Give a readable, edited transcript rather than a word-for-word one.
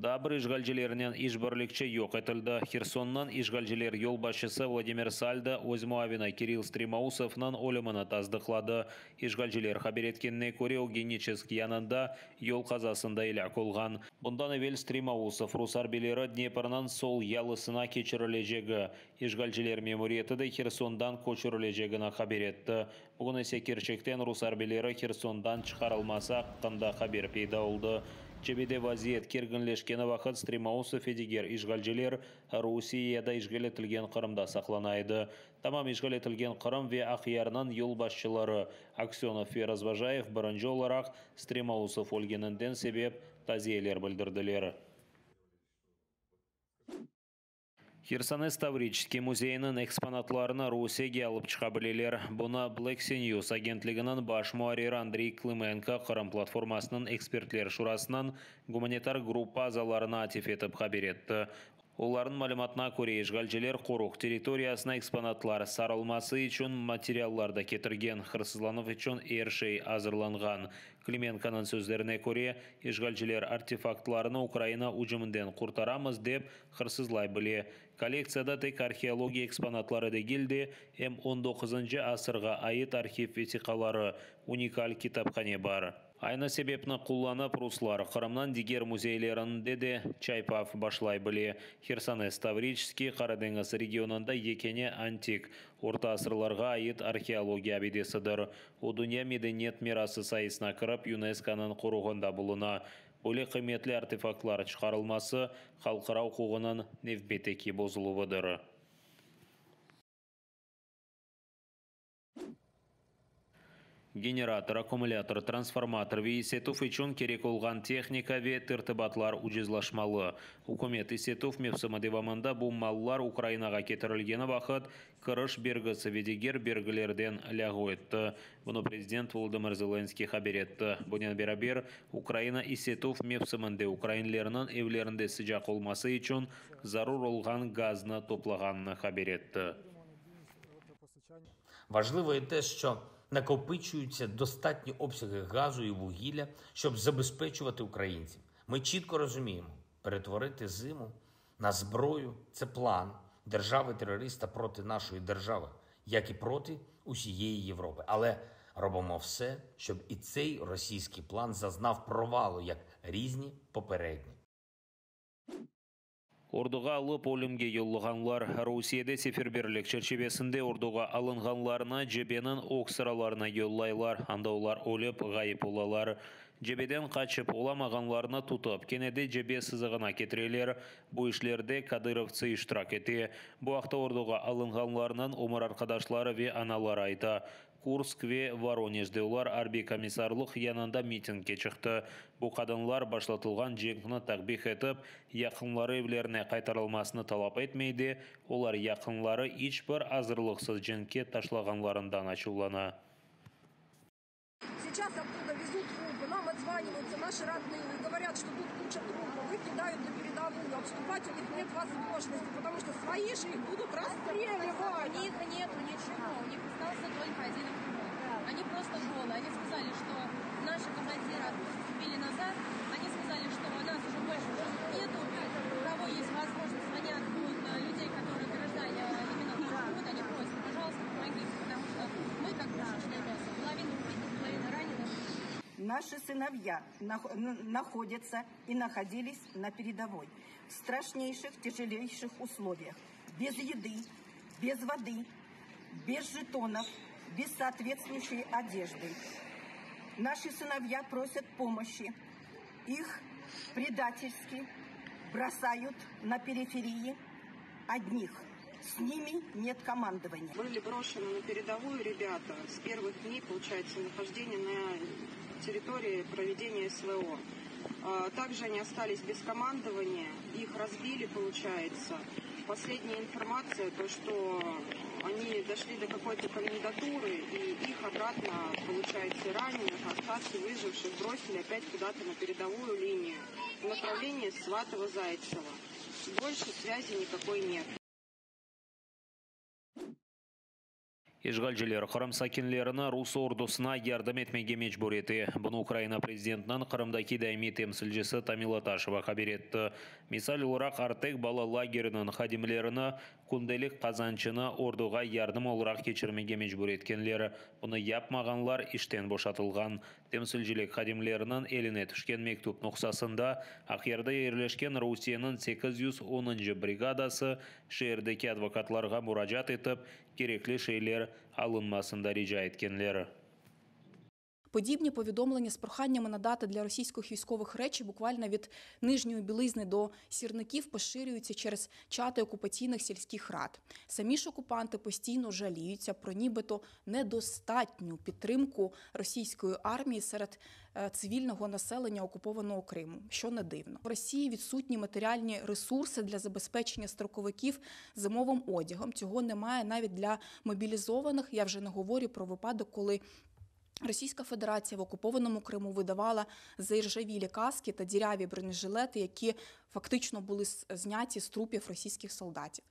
Daa bir işğalcilernen işbirlikçi yoq etildi. Hersonnıñ işğalciler yolbaşçısı Vladimir Saldo öz muavini Kirill Stremousovnıñ ölümini tasdıqladı. İşğalciler haber etkenine köre, o Geniçesk yanında yol qazasında elâk olğan. Bundan evel Stremousov, rus arbiyleri Dneprniñ sol yalısına keçirilecegi, işğalciler memuriyeti de Hersondan köçürilecegini haber etti. Bugün ise kerçekten rus arbiyleri Hersondan çıqarılması aqqında haber peyda oldı. Cebede vaziyet kerginleşkeni vaqıt Stremousov ve diger işğalciler Rusiye ya da işğal etilgen Qırımda saqlana edi. Tamam işğal etilgen Qırım ve Aqyarnıñ yolbaşçıları Aksönov ve Razvojayev birinci olaraq Stremousov ölgeninden sebep taziyeler bildirdiler. Hersones Tavriçskiy müzeyiniñ eksponatlarını Rusiyege alıp çıqa bileler. Bunı Black Sea News agentliginiñ baş muarriri Andriy Klımenko Qırım platformasınıñ ekspertler şurasınıñ gumanitar gruppa azalarına atif etip haber etti. Olarnıñ malümatına köre, işğalciler qoruq territoriyasına eksponatlar sarılması içün materiallar da ketirgen, hırsızlanuv içün er şey azırlanğan. Klimenkonıñ sözlerine köre, işğalciler artefaktlarnı Ukraina ücüminden qurtaramız dep hırsızlay bile. Kollektsiyada tek arheologiya eksponatları degil de, em on doquzıncı asırğa ait arhiv vesiqaları, unikal kitaphane bar. Aynı sebepni qullanıp, ruslar Qırımnıñ diger müzeylerinde de çaypav başlay bile. Hersones Tavriçskiy, Qara deñiz regionında yekâne antik, orta asırlarğa ait arheologiya abidesidir. O, dünya medeniyet mirası sayısına kirip, YUNESKOnıñ qoruğında buluna. Böyle qıymetli artefaktlar çıqarılması, halqara uquğınıñ nevbetteki bozuluvıdır. Generator, akkumulâtor, transformator ve isetüv içün kerek olğan tehnika ve tertibatlar ucuzlaşmalı. Ükümet isetüv mevsimi devamında bu mallar Ukrainağa ketirilgeni vaqıt kiriş bergisi ve diger bergilerden lâğu etti. Bunı prezident Volodımır Zelenskıy haber etti. Bunen beraber, Ukraina isetüv mevsiminde ukrainlerniñ evlerinde sıcaq olması içün zarur olğan gaznı toplağanını haber etti. Важливо і те, що накопичуються достатні обсяги газу і вугілля, щоб забезпечувати українців. Ми чітко розуміємо, перетворити зиму на зброю – це план держави-терориста проти нашої держави, як і проти усієї Європи. Але робимо все, щоб і цей російський план зазнав провалу, як різні попередні. Orduğa alıp ölümge yollağanlar. Rusiyede seferberlik çerçivesinde orduğa alınğanlarnı cebeniñ ög sıralarına yollaylar, anda olar ölip, ğayıp olalar. Cebeden qaçıp olamağanlarnı tutıp, kene de cebe sızığına ketireler. Bu işlerde kadırovtsı iştirak ete. Bu aqta orduğa alınğanlarnıñ ömür arqadaşları ve anaları ayta. Kursk ve Voronejde olar arbiy komissarlıq yanında mitingge çıqtı. Bu qadınlar başlatılğan cenkni takbih etip, yaqınları evlerine qaytarılmasını talap etmey de, olar yaqınları iç bir azırlıqsız cenkke taşlağanlarından açuvlana. Сейчас оттуда везут трупы, нам отзваниваются наши родные, говорят, что тут куча трупов, их кидают на передовую, отступать у них нет возможности, потому что свои же их будут расстреливать. У них нету ничего, у них остался только один автомат. Они просто голые. Они сказали, что наши командиры отступили назад, они сказали, что нас уже больше нету, у кого есть возможность, звонят вот, людей, которые граждане именно живут, они просят, пожалуйста, помогите, потому что мы как пушечное мясо, половина убитых, половина раненых. Наши сыновья находятся и находились на передовой в страшнейших, тяжелейших условиях. Без еды, без воды, без жетонов, без соответствующей одежды. Наши сыновья просят помощи. Их предательски бросают на периферии одних. С ними нет командования. Были брошены на передовую ребята с первых дней, получается, нахождения на территории проведения СВО. Также они остались без командования, их разбили, получается. Последняя информация, то что они дошли до какой-то комендатуры, и их обратно, получается, раненых, остатки выживших бросили опять куда-то на передовую линию. в направлении Сватово-Зайцево. Больше связи никакой нет. İşğalciler Qırım sakinlerini rus ordusına yardım etmege mecbur ete. Bunı Ukraina prezidentiniñ Qırımdaki daimiy temsilcisi Tamila Taşeva haber etti. Misal olaraq, Artek bala lageriniñ hadimlerini kündelik qazançını orduğa yardım olaraq keçirmege mecbur etkenler. Bunı yapmağanlar işten boşatılğan. Temsilcilik hadimleriniñ eline tüşken mektüp nüshasında Aqyarda yerleşken Rusiyeniñ 810-ncı brigadası şeerdeki advokatlarğa muracaat etip, kerekli şeyler alınmasında rica etkenler. Подібні повідомлення з проханнями надати для російських військових речі буквально від нижньої білизни до сірників поширюються через чати окупаційних сільських рад. Самі ж окупанти постійно жаліються про нібито недостатню підтримку російської армії серед е, цивільного населення окупованого Криму, що не дивно. В Росії відсутні матеріальні ресурси для забезпечення строковиків зимовим одягом. Цього немає навіть для мобілізованих. Я вже не говорю про випадок, коли Російська Федерація в окупованому Криму видавала заіржавілі каски та діряві бронежилети, які фактично були зняті з трупів російських солдатів.